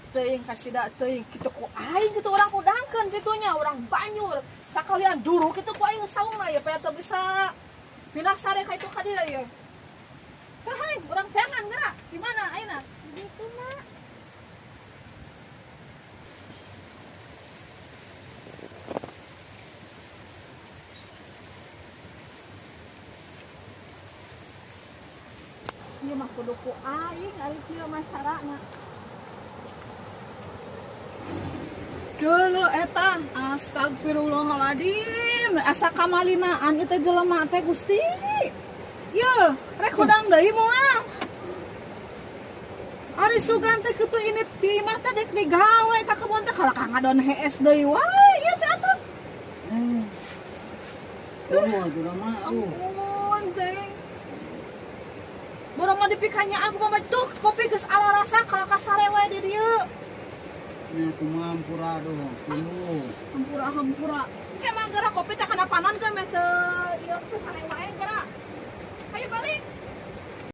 Teuing kasida teuing kitu ku aing kitu urang hudangkeun kitu nya urang banyur. Sakalian duru kitu ku aing saungna ya paya teu bisa pindah sare ka itu ka dieu ye. Hei, urang teangan geura. Di mana ayeuna? Gitu, Mak. Ieu mah kudu ku aing ari kieu mah carana. Dulu eta astagfirullahaladzim asa kamalinaan ieu teh jelema teh Gusti. Yeuh, rek hudang deui moal. Ari sugan teh kitu ini ti imah teh dek digawe ka kebon teh kalah ka ngadon hees deui wae ieu teh atuh. Ampun teh. Borong mah dipikanya aku mah tuh kopi geus ala rasa kalah ka sare wae di dieu. Nya kumaha hampura doh, tunggu. Hampura hampura. Ke mah geura kopi teh kana panon kan meh teu ieu teh sare